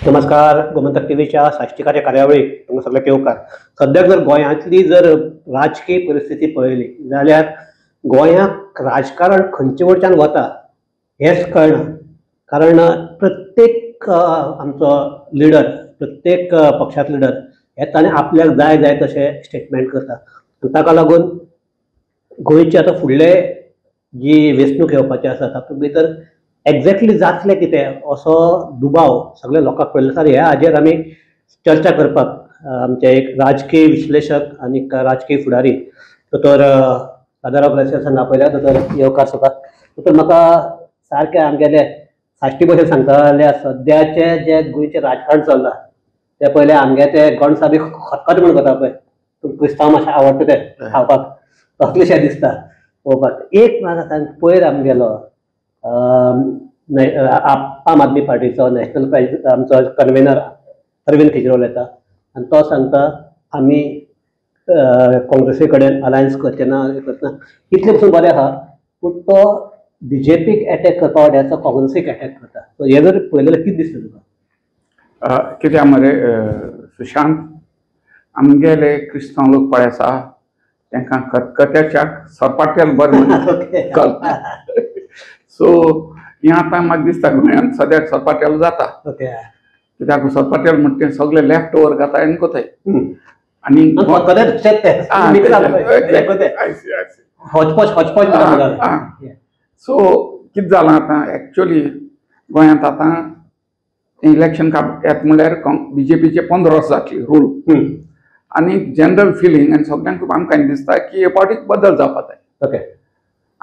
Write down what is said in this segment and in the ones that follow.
नमस्कार, गोमंतक टीव्हीच्या साश्टीकार्य कार्यावळीक तुमकां सगळ्यांक येवकार. सद्याक जर गोंयांतली जर राजकीय परिस्थिती पळयली जाल्यार गोंयांत राजकारण खंयचे वटच्यान वता हेंच कळना. कारण प्रत्येक आमचो लिडर, प्रत्येक पक्षांतलो लिडर हे ताणें आपल्याक जाय जाय तशें स्टेटमेंट करता. ताका लागून गोंयची आतां फुडले जी वेंचणूक येवपाची आसा तातूंत भितर एक्झॅक्टली जातलें कितें असो दुबाव सगळ्या लोकांक पडलो आसा. ह्या हाजेर आमी चर्चा करपाक आमचे एक राजकीय विश्लेशक आनी राजकीय फुडारी दोतोर राजाराव ग्रेसियसान आपयल्या. दोतोर, येवकार तुका. दोतोर, म्हाका सारकें आमगेले साश्टी भशेन सांगता जाल्यार सद्याचें जें गोंयचें राजकारण चल्लां तें पयलें आमगे तें गोणसा बी खतखत म्हूण करता पळय, तुमकां क्रिस्तांव मातशें आवडटा तें खावपाक, तसलेंशें दिसता पळोवपाक. एक म्हाका सांग, पयर आमगेलो आम आदमी पार्टीचो नॅशनल आमचो कन्वेनर अरविंद केजरीवाल येता आनी तो सांगता आमी काँग्रेसी कडेन अलायन्स करचे ना, करतना इतलें पसून बरें आहा, पूण तो बीजेपीक एटॅक करपा वाट्याचो काँग्रेसीक एटॅक करता. सो हें जर पळयलें जाल्यार कितें दिसता तुका? कित्याक मरे सुशांत, आमगेले क्रिस्तांव लोक पळय आसा तांकां खतखत्याच्या सरपाट्याल बरें कळटा. सो हें आतां म्हाका दिसता गोंयांत सद्याक सरपाटेल जाता. कित्याक सरपाटेल म्हणटा तें सगळे लेफ्ट ओवर घाता आनी कोताय आनी हॉचपॉच. सो कितें जालां आतां एक्चुअली गोंयांत आतां इलेक्शन येता म्हणल्यार बीजेपीचे 15 वर्सां जातली रूल आनी जनरल फिलींग आनी सगळ्यांक आमकां दिसता की हे फावटी बदल जावपा जाय.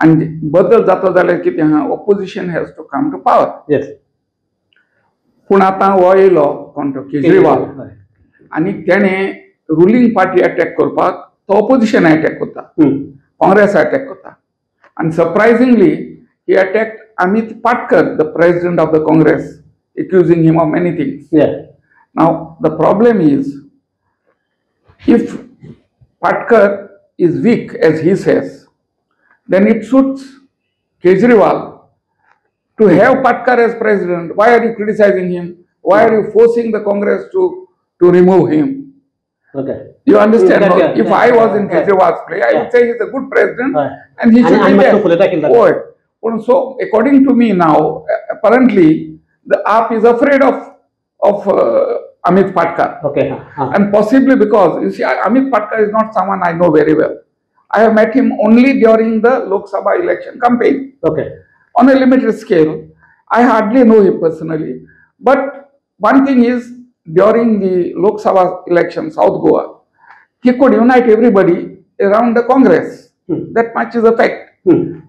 आनी बदल जातो जाल्यार कितें आहा, opposition has to come to power. पूण आतां हो येयलो कोण तो केजरीवाल आनी तेणें रुलींग पार्टी एटॅक करपाक तो ऑपोजिशन एटॅक करता, काँग्रेस एटॅक करता. आनी surprisingly he attack Amit Patkar, the president of the Congress, accusing him of many things. Now the problem is, if Patkar is weak as he says, then it suits Kejriwal to have Patkar as president. Why are you criticizing him? Why are you forcing the Congress to remove him? You understand? Yeah, yeah, if I was in Kejriwal's play, I would say he's a good president and he should be there. So according to me now, apparently the AAP is afraid of Amit Patkar. And possibly because, you see, Amit Patkar is not someone I know very well. I have met him only during the Lok Sabha election campaign. On a limited scale, I hardly know him personally. But one thing is, during the Lok Sabha election, South Goa, he could unite everybody around the Congress. That much is a fact. And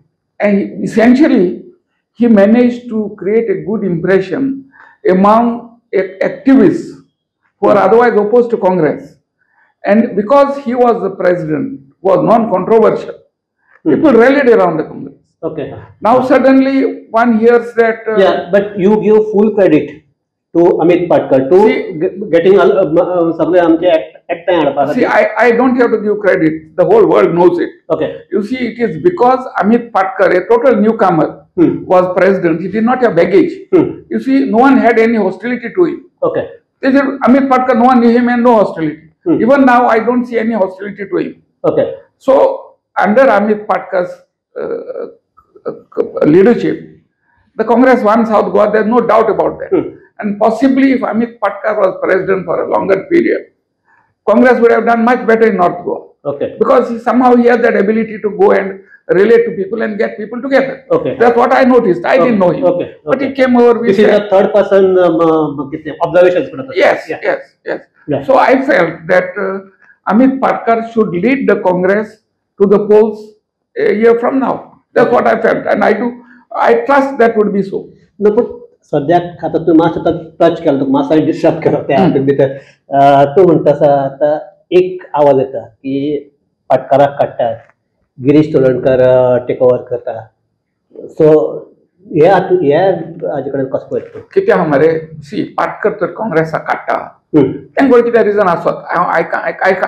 essentially, he managed to create a good impression among activists who are otherwise opposed to Congress. And because he was the president, was non-controversial, people rallied around the Congress. Now suddenly one hears that... but you give full credit to Amit Patkar to getting... See, I don't have to give credit. The whole world knows it. You see, it is because Amit Patkar, a total newcomer, was president. He did not have baggage. You see, no one had any hostility to him. They said, Amit Patkar, no one knew him and no hostility. Even now, I don't see any hostility to him. So, under Amit Patkar's leadership, the Congress won South Goa. There is no doubt about that. And possibly, if Amit Patkar was president for a longer period, Congress would have done much better in North Goa. Because somehow he has that ability to go and relate to people and get people together. That's what I noticed. I didn't know him. But he came over with... This is a third person observations. Yes, yes, yes. Yeah. So I felt that Amit Patkar should lead the Congress to the polls a year from now. That's what I felt, and I trust that would be so. No, but सद्याक आतां तूं मातसो touch केलो, तुका मातसो disturb केलो त्या हातूंत भितर. तूं म्हणटा आसा आतां एक आवाज येता की पाटकाराक काडटात, गिरीश चोडणकर टेक ओवर करता. सो हे हे हाजे कडेन कसो पळयता तूं? कितें आहा मरे, सी पाटकर तर काँग्रेसाक काडटा, तांकां कितें रिजन आसत,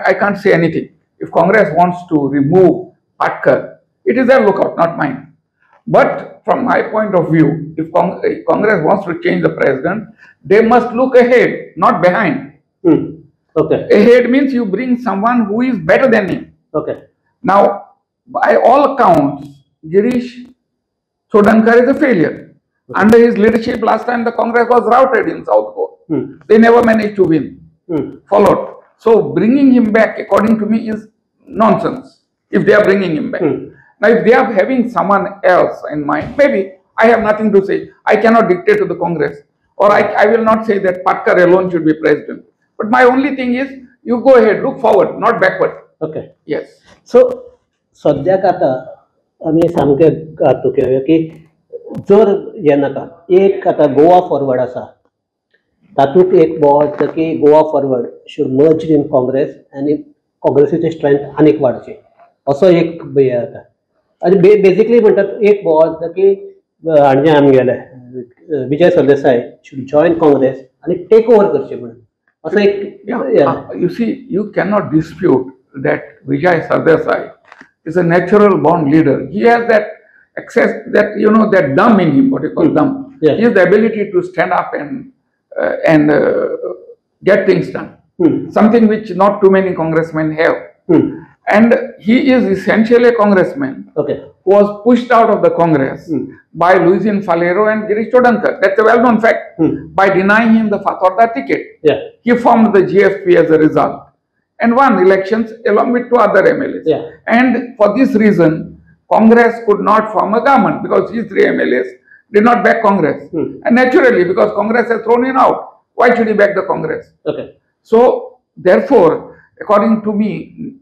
I can't say anything. If Congress wants to remove Patkar, it is their lookout, not mine. But from my point of view, if Congress wants to change the president, they must look ahead, not behind. Okay. Ahead means you bring someone who is better than him. Okay. Now, by all accounts, Girish Chodankar is a failure. Okay. Under his leadership, last time the Congress was routed in South Goa. They never managed to win. Followed. So, bringing him back, according to me, is nonsense. If they are bringing him back. Now, if they are having someone else in mind, maybe I have nothing to say. I cannot dictate to the Congress, or I will not say that Patkar alone should be president. But my only thing is, you go ahead, look forward, not backward. Okay. Yes. So, सद्याक आता आमी सामके हातूंत की जर हें नाका एक आतां गोवा फॉरवर्ड आसा तातूंत एक बोवाळ की Goa Forward should merge in Congress आनी काँग्रेसीची स्ट्रेंथ आनीक वाडची असो एक हें जाता. आनी बेजिकली म्हणटात एक बोवाळ की हाणें आमगेले Vijay Sardesai should join Congress आनी टेक ओवर करचें म्हणून असो एक. You see, you cannot dispute that Vijay Sardesai is a natural born leader. He has that access, that, you know, that dum in him, what you call dum. Yes. He has the ability to stand up and get things done. Something which not too many congressmen have. And he is essentially a congressman who was pushed out of the Congress by Luizinho Faleiro and Girish Chodankar. That's a well-known fact. By denying him the Fatorda ticket. Yeah. He formed the GFP as a result and won elections along with two other MLAs. Yeah. And for this reason, Congress could not form a government because these three MLAs did not back Congress. And naturally, because Congress has thrown him out, why should he back the Congress? Okay. So, therefore, according to me,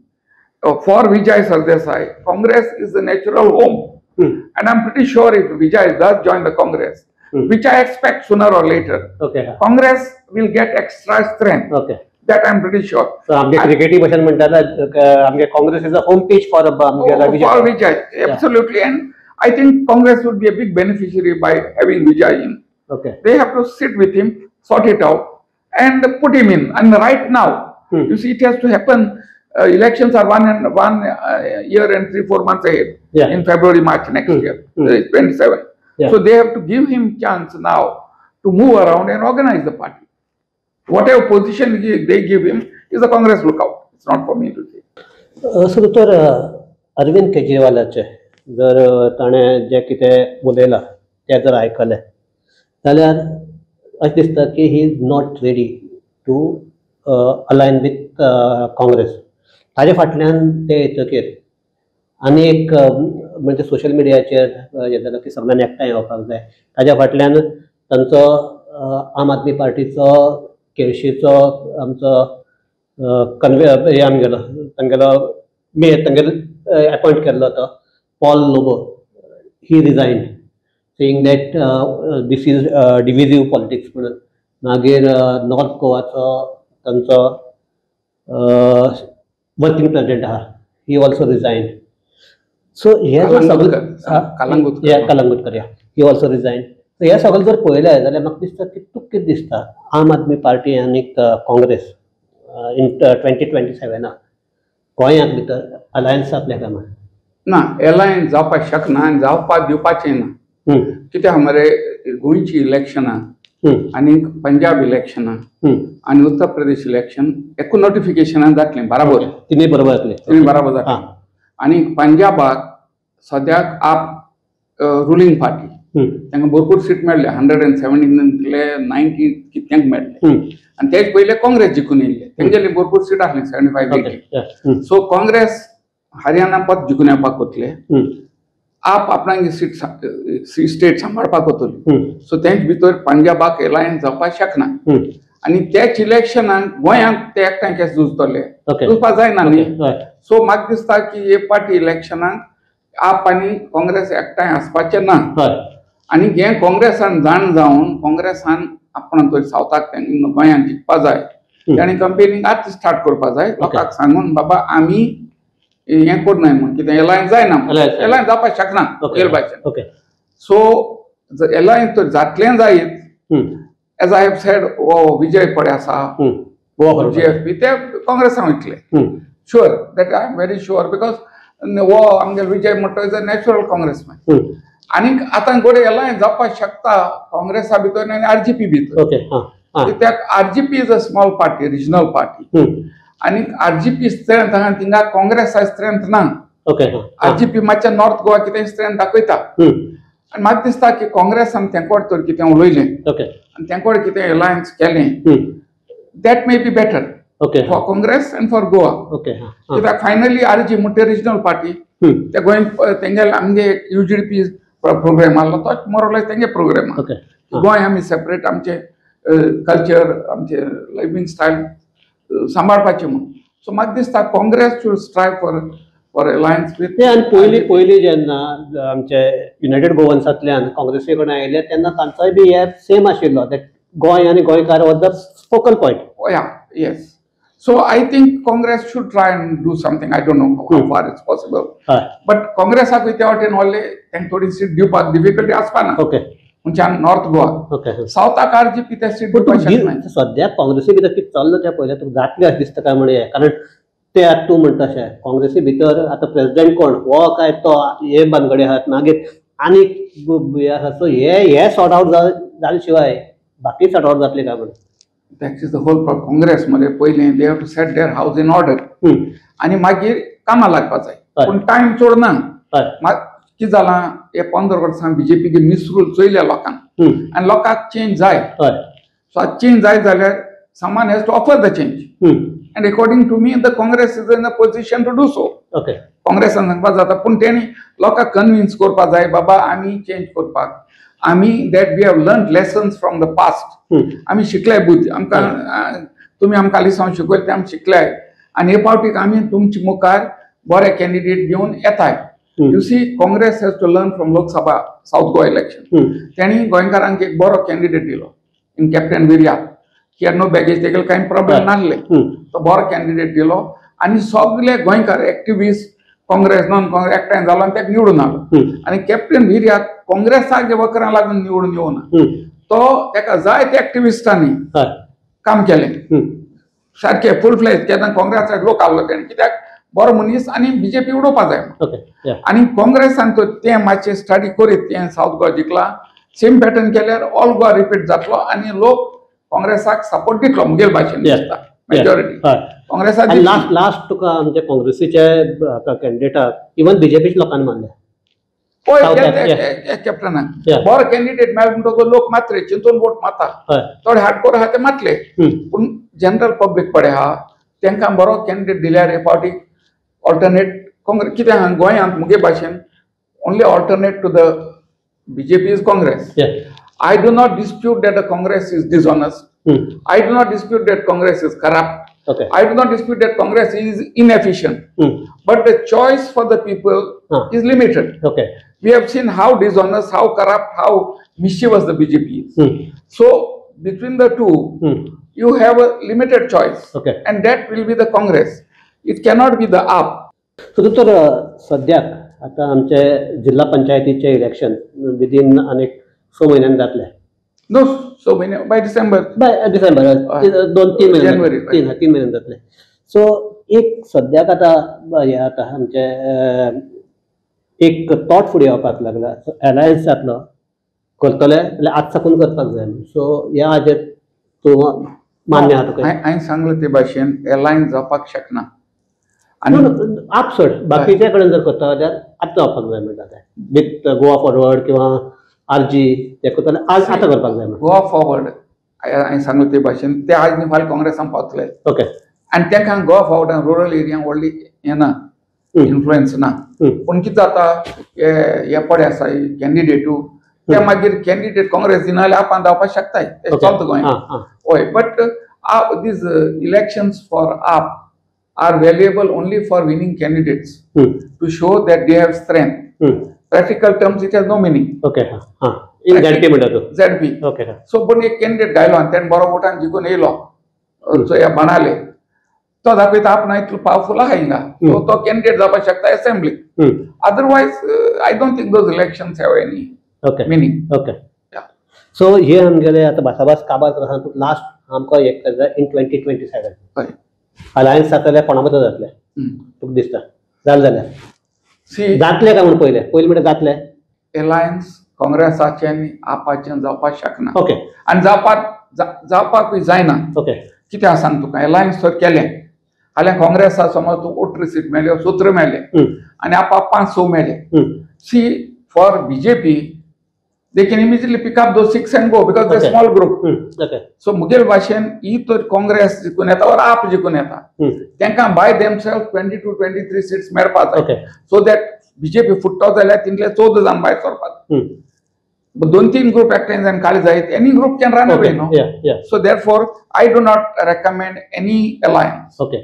for Vijay Sardesai, Congress is the natural home. And I'm pretty sure if Vijay does join the Congress, which I expect sooner or later, Congress will get extra strength. Okay. That I'm pretty sure. So, आमगे क्रिकेटी भाशेन म्हणटात Congress is a home pitch for Vijay. For Vijay, absolutely. And I think Congress would be a big beneficiary by having Vijay in. Okay. They have to sit with him, sort it out, and put him in. And right now, you see, it has to happen. Elections are 1 year and 3-4 months ahead. Yeah. In February, March next year, 27. Yeah. So they have to give him chance now to move around and organize the party. Whatever position they give him is a Congress lookout. It's not for me to say. So, Doctor, Arvind केजरीवालाचे जर ताणें जें कितें उलयलां तें जर आयकलें जाल्यार अशें दिसता की he is not ready to align with Congress. ताजे फाटल्यान ते येतकीर आनी एक म्हणजे सोशल मिडियाचेर हें जालां की सगळ्यांनी एकठांय येवपाक जाय. ताज्या फाटल्यान तांचो आम आदमी पार्टीचो केळशीचो आमचो कन्वे हे आमगेलो तांगेलो मेयर तांगेलो एपॉयंट केल्लो तो Paul Lobo, he resigned saying that this is divisive politics म्हणून. मागीर नॉर्थ गोवाचो तांचो वर्किंग प्रेसिडेंट आहा, he also resigned. सो हे सगळें Kalangutkar, he also resigned. So हे सगळें जर पळयलें जाल्यार म्हाका दिसता की तुका कितें दिसता आम आदमी पार्टी आनी काँग्रेस इन 2027 गोंयांत भितर अलायन्स जातलें काय म्हण? ना, अलायन्स जावपाक शकना आनी जावपाक दिवपाचें ना. कित्याक मरे गोंयची इलेक्शनां आनी पंजाब इलेक्शनां आनी उत्तर प्रदेश इलेक्शन एकू नोटिफिकेशनां जातलें बराबर, तिनूय बरोबर जातलें, तिनूय बराबर जातलें. आनी पंजाबाक सद्याक आप रुलींग पार्टी, तांकां भरपूर सीट मेळ्ळे, 117 90 कितल्यांक मेळ्ळे. आनी तेच पयले काँग्रेस जिखून येयल्ले, तेंगेली भरपूर सीट आसली 75-80. सो काँग्रेस हरियाणा पद जिखून येवपाक वतले, आप आपणागे सीट स्टेट सांबाळपाक वतली. सो तेंच भितर पंजाबाक एलायन्स जावपाक शकना. आनी त्याच इलेक्शनाक गोंयांत ते एकठांय केस झुजतले, झुजपाक जायना न्ही. सो म्हाका दिसता की हे पार्टी इलेक्शनाक आप आनी काँग्रेस एकठांय आसपाचें ना. आनी हें काँग्रेसान जाण जावन काँग्रेसान आपण थंय सावथाक गोंयांत जिखपा जाय, ताणें कंपेनींग आतां स्टार्ट करपा जाय, लोकांक सांगून बाबा आमी हें करनाय म्हूण, कितें एलायन्स जायना, एलायन्स जावपाक शकना पयल भाशेन. सो एलायन्स तर जातलें जायत, एज I have said, हो विजय पळय आसा, जीएफपी ते काँग्रेसान वयतले, sure that I am very sure, because हो आमगेलो विजय म्हणटा is a natural congressman. आनी आतां गोडे अलायन्स जावपाक शकता काँग्रेसा भितर आनी आरजीपी भितर. ओके कित्याक RGP is a small party, regional party, आनी आरजीपी स्ट्रेंथ आहा थिंगा काँग्रेसा स्ट्रेंथ ना. ओके आरजीपी मातशें नॉर्थ गोवा कितें स्ट्रेंथ दाखयता आनी म्हाका दिसता की काँग्रेसान तेंकोड तर कितें उलयलें आनी तेंकोड कितें अलायन्स केलें, that may be better for Congress and for Goa. कित्याक फायनली आरजी म्हणटा रिजनल पार्टी, ते गोंय तेंगेले आमगे UGDP programme आहलो तो मोरलेस तेंगे प्रोग्राम आहा. गोंय आमी सेपरेट आमचे कल्चर आमचे लिवींग स्टायल सांबाळपाचें म्हणून. सो म्हाका दिसता Congress should strive for alliance with. आनी पयलीं पयलीं जेन्ना आमचे युनायटेड गोवन्सांतल्यान काँग्रेसी कडेन आयले तेन्ना तांचोय बी हे सेम आशिल्लो, that Goa आनी गोंयकार was the focal point. Yeah, yes. So I think Congress should try and do something. I don't know how far it's possible. But काँग्रेसाकूय त्या वाटेन व्हडले तांकां थोडी सीट दिवपाक डिफिकल्टी आसपा ना. खंयच्यान नॉर्थ गोवा सावथाक आरजीपी ते सीट दिवपाक शकना. सद्याक काँग्रेसी भितर कितें चल्लां तें पळयल्यार तुका जातलें अशें दिसता काय म्हणून, कारण ते आतां तूं म्हणटा अशें काँग्रेसी भितर आतां प्रेसिडेंट कोण हो काय तो हे बानगडे आहात, मागीर आनी हे आसा, सो हे सॉर्ट आवट जाले शिवाय बाकी सॉर्ट आवट जातले काय म्हणून. That is the whole problem. Congress मध्ये पयलीं they have to set their house in order आनी मागीर कामां लागपा जाय, पूण टायम चड ना. कितें जालां हे 15 वर्सां बीजेपीक मिसरूल चोयल्या लोकांक आनी लोकांक चेंज जाय. सो आतां चेंज जाय जाल्यार someone has to offer the change and according to me the Congress is in a position to do so. काँग्रेसान सांगपाक जाता, पूण तेणी लोकांक कन्विन्स करपाक जाय बाबा आमी चेंज करपाक, आमी that we have learn lessons from the past, आमी शिकले बुद्धी आमकां तुमी आमकां लिसांव शिकयलें तें आमी शिकले आनी हे फावटीक आमी तुमचे मुखार बरे कॅन्डिडेट घेवन येताय. You see Congress has to learn from Lok Sabha South Goa election. तेणी गोंयकारांक एक बरो कॅन्डिडेट दिलो in Captain Viriato. He had no baggage, तेगेले कांय प्रॉब्लेम नासले, तो बरो कॅन्डिडेट दिलो आनी सगळे गोंयकार एक्टिविस्ट काँग्रेस नॉन काँग्रेस एकठांय जालो आनी ताका निवडून आयलो. आनी कॅप्टन विर्यात काँग्रेसाक जे वकरां लागून निवडून येवना, तो ताका जाय त्या एक्टिविस्टांनी काम केलें सारकें फूल फ्लॅज. केन्ना काँग्रेसाक लोक आहलो तेणें, कित्याक बरो मनीस आनी बीजेपी उडोवपा जाय. आनी काँग्रेसान तो तें मातशें स्टडी करीत तें सावथ गोवा जिखला, सेम पॅटर्न केल्यार ऑल गोवा रिपीट जातलो आनी लोक काँग्रेसाक सपोर्ट दितलो मुगेल भाशेन दिसता मेजॉरिटी काँग्रेसाक. लास्ट लास्ट तुका आमच्या काँग्रेसीचे कॅन्डिडेटाक इवन बीजेपीच्या लोकांनी मानले पळय कॅप्टनाक बरो कॅन्डिडेट मेळ्ळो म्हणटकच लोक मात्रे चिंतून वोट मारता, थोडे हार्डकोर आहा ते मारले, पूण जनरल पब्लीक पळय आहा तांकां बरो कॅन्डिडेट दिल्यार हे फावटी ऑल्टरनेट काँग्रेस. कितें आहा गोंयांत मुगे भाशेन only alternate to the BJP is Congress. I do not dispute that the Congress is dishonest. I do not dispute that Congress is corrupt. I do not dispute that Congress is inefficient. But the choice for the people is limited. We have seen how dishonest, how corrupt, how mischievous the BJP is. So between the two, you have a limited choice. And that will be the Congress. It cannot be the AAP. So तर सद्याक आतां आमचे जिल्हा पंचायतीचे election within अनेक 6 म्हयन्यान जातले. No, 6 म्हयने बाय डिसेंबर. बाय डिसेंबर 2-3 म्हयने, जानेवारी 3 म्हयन्यान जातले. सो एक सद्याक आतां हें आतां आमचे एक थॉट फुडें येवपाक लागला, अलायन्स जातलो करतले जाल्यार आज साकून करपाक जाय. सो ह्या हाजेर तूं मान्य आहा तुका? हांवें सांगलें ते भाशेन अलायन्स जावपाक शकना. आनी आप सोड बाकीच्या कडेन जर करता जाल्यार आतां जावपाक जाय म्हणटा तें विथ गोवा फॉरवर्ड किंवा आरजी ते करता जाल्यार आज आतां करपाक जाय. गोवा फॉरवर्ड हांवें सांगलें ते भाशेन ते आज न्ही फाल्यां काँग्रेसान पावतले. आनी तांकां गोवा फॉरवर्डान रुरल एरियान व्हडली हें ना, इन्फ्लुएन्स ना. पूण कितें जाता हे पडे आसा कॅन्डिडेटू ते मागीर कॅन्डिडेट काँग्रेस दिना जाल्यार आपान धांवपाक शकताय, तें चलता गोंयांत. हय, but these elections for AAP are valuable only for winning candidates to show that they have strength. Practical terms it has no meaning. In ZP म्हणटा तूं? ZP. सो पूण एक कॅन्डिडेट घायलो आनी तेणें बरो वोटान जिखून येयलो, सो ह्या बाणाले तो दाखयता आपण इतलो पावरफुल आहा हिंगा, सो तो कॅन्डिडेट जावपाक शकता असेंब्लीक. Otherwise I don't think those elections have any meaning. So हे आमगेले आतां भासाभास काबार करता तुका लास्ट आमकां एक जाय इन 2027 अलायन्स जाता जाल्यार कोणा बद्दल जातलें तुका दिसता? जालें जाल्यार जातलें काय म्हूण पयलें पयलीं म्हणल्यार जातलें? अलायन्स काँग्रेसाचें आनी आपाचें जावपाक शकना. ओके. आनी जावपाकूय जायना. ओके. कित्याक सांग तुका, अलायन्स जर केलें जाल्यार काँग्रेसा समज तूं 18 सीट मेळ्यो, 17 मेळ्ळे आनी आपाक 5-6 मेळ्ळे. See, for BJP they can immediately pick up those 6 and go because they small group. Okay. So मुगेल भाशेन ही तर काँग्रेस जिखून येता or आप जिखून येता, तांकां बाय देमसेल्फ 22 23 सीट्स मेळपाक जाय. सो that BJP फुट्टो जाल्यार तितले 14 जाण भायर सरपाक. 2-3 ग्रुप एकठांय जावन काडले जायत, any group can run away, no. So therefore I do not recommend any alliance. Okay.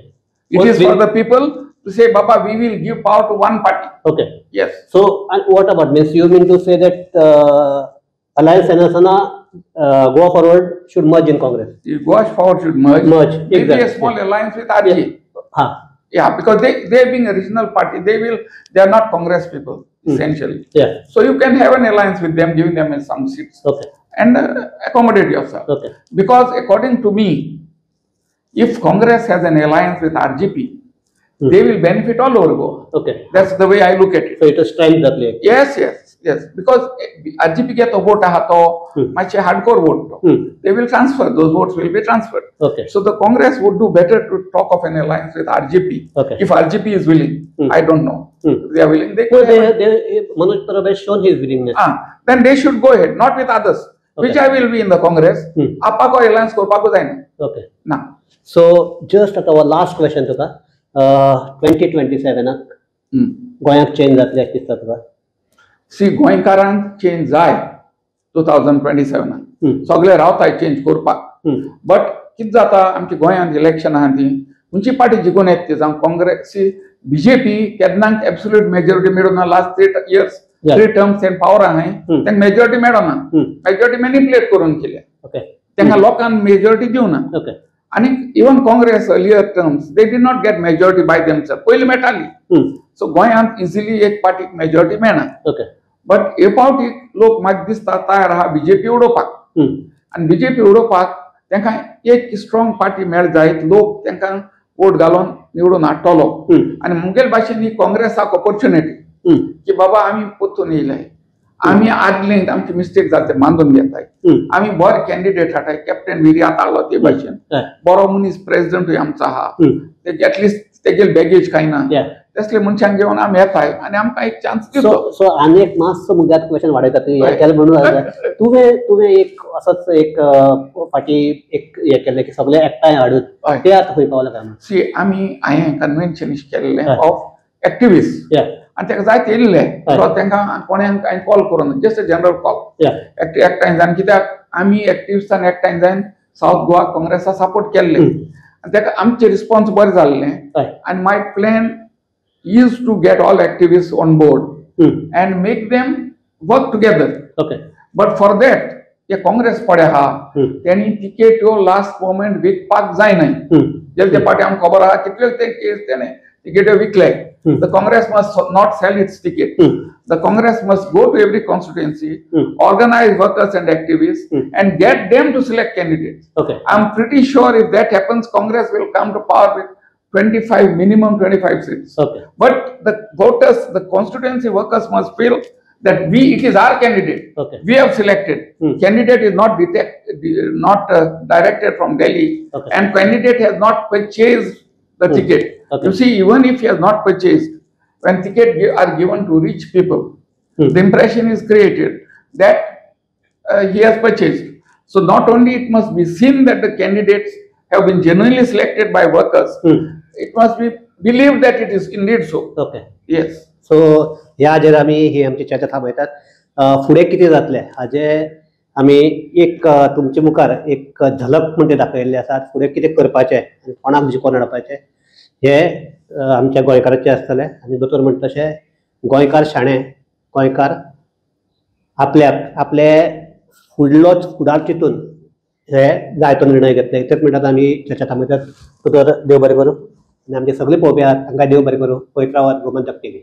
It is for the people to say, Baba, we will give power to one party. Okay. Yes. So, and what about, means you mean to say that Alliance Senasana, Goa Forward should merge in Congress? Goa Forward should merge. Merge. Maybe exactly. A small alliance with RG. Yeah. Huh. Yeah, because they being a regional party, they are not Congress people, essentially. Yeah. So you can have an alliance with them, giving them some seats. Okay. And accommodate yourself. Okay. Because according to me, if Congress has an alliance with RGP, they will benefit all over Goa. Okay. That's the way I look at it. So it will strengthen the play. Yes, yes, yes. Because RGP get a vote ahato, much a hardcore vote. They will transfer. Those votes will be transferred. Okay. So the Congress would do better to talk of an alliance with RGP. Okay. If RGP is willing, I don't know. If they are willing, they well, could. Manoj Parab has shown his willingness. Then they should go ahead, not with others. Okay. Which I will be in the Congress. Apako alliance korpako jayna. Okay. Na. So just at our last question tuka. 2027 गोंयांक change जातले अशें दिसता तुका? C, गोंयकारांक change जाय 2027 सगळे रावताय change करपाक. बट कितें जाता, आमच्या गोंयांत इलेक्शन आहा ती खंयची पार्टी जिखून येता ती, जावं काँग्रेस, बीजेपी केन्नाच एब्सोल्यूट मेजॉरिटी मेळूना. लास्ट 3 इयर्स 3 टर्म्स तें पावर आहाय, तांकां मेजॉरिटी मेळना. मेजॉरिटी मॅनिपुलेट करून केल्या, तांकां लोकांक मेजॉरिटी दिवना. आणि even Congress earlier terms they did not get majority by themselves, पयलीं मेळटाली. सो गोंयांत इजिली एक पार्टीक मेजॉरिटी मेळना. बट हे फावटी लोक म्हाका दिसता तयार आहा बीजेपी उडोवपाक. आनी बीजेपी उडोवपाक तांकां एक स्ट्रॉंग पार्टी मेळ जायत, लोक तांकां वोट घालून निवडून हाडटलो. आनी मुगेल भाशेन ही काँग्रेसाक ऑपॉर्च्युनिटी की बाबा आमी परतून येयले, आमी आदले आमची मिस्टेक जाता मानून घेताय, आमी बरे कॅन्डिडेट हाडटाय, कॅप्टन विर्यात हाडलो ते भाशेन, बरो मनीस प्रेसिडेंटूय आमचो आहा, एटलिस्ट तेगेल बॅगेज कांय ना, तसले मनशांक घेवन आमी येताय आनी आमकां एक चान्स दितो. सो आनी एक मातसो मुद्द्यात क्वेश्चन वाडयता तुवें केलें म्हणून, तुवें एक असोच एक फाटीं एक हें केलें की सगळे एकठांय हाडून ते आतां खंय पावले काय? सी, आमी हांवें कन्व्हेन्शन केल्लें ऑफ एक्टिविस्ट आनी ताका जायते येयल्ले, तांकां कोणाक हांवें कॉल करून जस्ट अ जनरल कॉल एकठांय जावन, कित्याक आमी एक्टिविस्टान एकठांय जावन सावथ गोवा काँग्रेसा सपोर्ट केल्ले आनी ताका आमचे रिस्पॉन्स बरें जाल्लें. आनी my plan is to get all activist on board and make them work together. But for that हे काँग्रेस पडे आहा तेणी तिकेट ह्यो लास्ट मोमेंट विकपाक जायना. जे ते पाटी आमकां खबर आहा कितल्यो ते केस तेणें तिकेट्यो विकले. The Congress must not sell its ticket. The Congress must go to every constituency, organize workers and activists, and get them to select candidates. Okay. I'm pretty sure if that happens, Congress will come to power with 25, minimum 25 seats. Okay. But the voters, the constituency workers must feel that it is our candidate. Okay. We have selected. Candidate is not directed from Delhi, okay. And candidate has not purchased the ticket. Okay. You see, even if he has not purchased, when ticket are given to rich people, the impression is created that he has purchased. So not only it must be seen that the candidates have been genuinely selected by workers, it must be believed that it is indeed so. Okay. Yes. So ह्या जेर आमी ही आमची चर्चा थांबयतात. फुडें कितें जातलें हाजे आमी एक तुमचे मुखार एक झलक म्हणटे दाखयल्ले आसात. फुडें कितें करपाचें आनी कोणाक जिखोवन हाडपाचें हे आमच्या गोंयकाराचें आसतलें. आनी दोतोर म्हणटा तशें गोंयकार शाणे, गोंयकार आपल्याक आपले फुडलोच फुडार चिंतून हे जायतो निर्णय घेतले. तेच म्हणटात आमी चर्चा थांबयतात. दोतोर देव बरें करूं आनी आमचे सगळे पळोवपी आहात तांकां देव बरें करूं. पळयत रावात गोमंतक टीव्ही.